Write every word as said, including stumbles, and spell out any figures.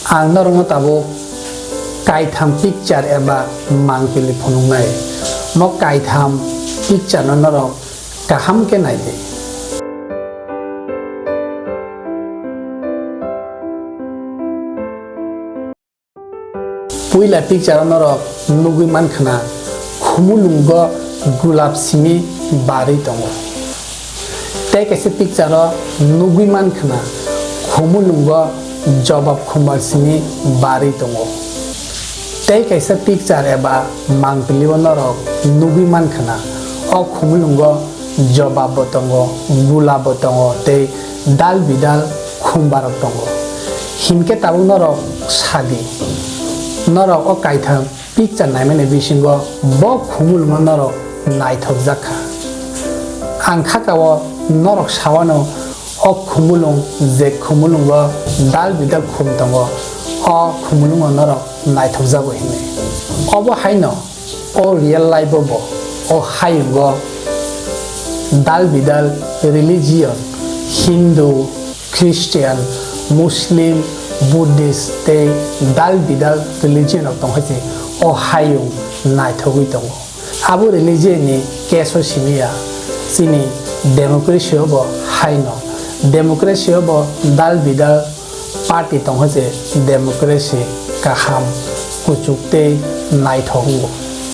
Ang norokno tabuk kaitham picture eba mangpili phunuknai. Mo kaitham picture no norok kaham khe nai di. Puila picture o norok nugwi mankha na, khumulwngo gulab simi barwi tongo. Tei kaisa picture o nugwi mankha na, khumulwngo jobab khumbar simi barwi tongo. Tei kaisa picture eba mangpili o norok nugwi mankha na, o khumulwngo jobab bo tongo, gulab bo tongo, tei dal bidal khumbarok tongo. Hinkhe tabuk norok sadi, norok o kaitham picture naimani bisingo bo khumulwngo norok naithokjak kha. Ang khakao norok sawano o khumulwng je khumulwngo dal bidal khum tongo, o khumulwngo norok naithokjago hinwi. Obo haino o real life o bo o hayungo dal bidal religion, Hindu, Christian, Muslim, Buddhist tei dal bidal religion rok tong hai se o hayung naithogwi tongo. Abo religion ni case o simi ya, chini democracy o bo haino. Democracy o bo dal bidal party tong hai se democracy kaham, kuchuk tei naithok wngo.